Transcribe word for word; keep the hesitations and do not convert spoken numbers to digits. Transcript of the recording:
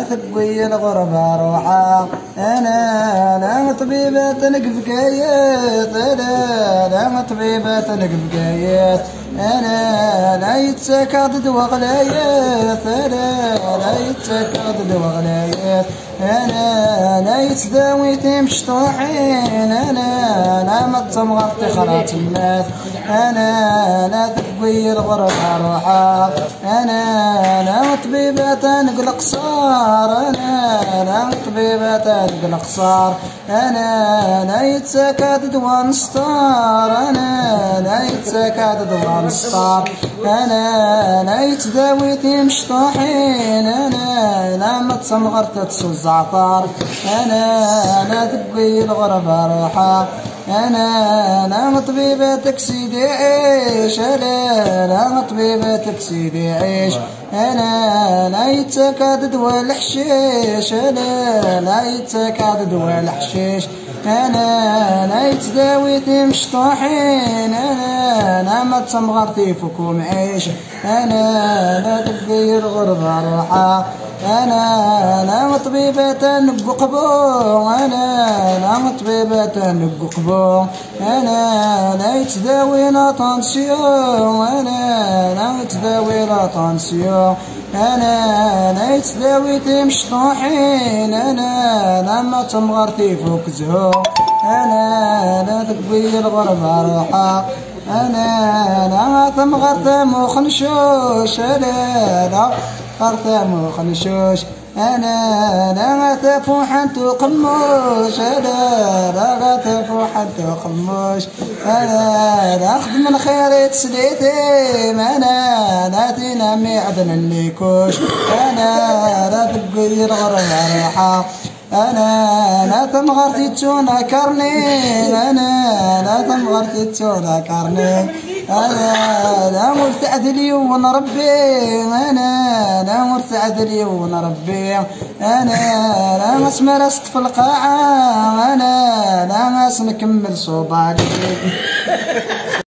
Tewwi lɣerba ruḥeɣ, ana la ṭbibat n Bgayet, ana la ṭbibat n Bgayet, ana la yettak-aɣ-d ddwa ɣlayet, ana la yettak-aɣ-d ddwa ɣlayet, ana la yettdawi timecṭuḥin, ana la ma d tamɣart tixra temmat, ana la tewwi lɣerba ruḥeɣ. Ana la ṭbibat n Leqṣer, ana la ṭbibat n Leqṣer, ana la yettak-aɣ-d ddwa nesṭer, ana la yettak-aɣ-d ddwa nesṭer, ana la yettdawi timecṭuḥin, ana la ma d tamɣart ad tsuẓ zeɛter, ana la tewwi lɣerba ruḥeɣ. Ana la ṭbibat-ik Sidi Ɛic, ana la ṭbibat-ik Sidi Ɛic, ana la yettak-aɣ-d ddwa leḥcic, ana la yettak-aɣ-d ddwa leḥcic, ana la yettdawi timecṭuḥin, ana la ma d tamɣart ifuk umɛic, ana la tewwi lɣerba ruḥeɣ. Ana la ṭbibat n uqbu, ana la ṭbibat n uqbu, ana la yettdawi la tension, ana la yettdawi la tension, ana la yettdawi timecṭuḥin, ana la ma d tamɣart ifuk zzhu, ana la tewwi lɣerba ruḥeɣ. Ana la tamɣart am uxencuc, ana la tamɣart am uxencuc, ana la tafuḥant uqemmuc, ana la tafuḥant uqemmuc, ana la xedmen xir i teslit-im, ana la tinam iɛedlen likuc, ana la tewwi lɣerba ruḥeɣ. Ana la tamɣart yettun akarni, ana la tamɣart yettun akarni, ana la ur teɛdil yiwen Rebbi, ana la ur teɛdil yiwen Rebbi, ana la asmi ara s-teṭṭef lqaɛa, ana la as-nkemmel ṣuḍali.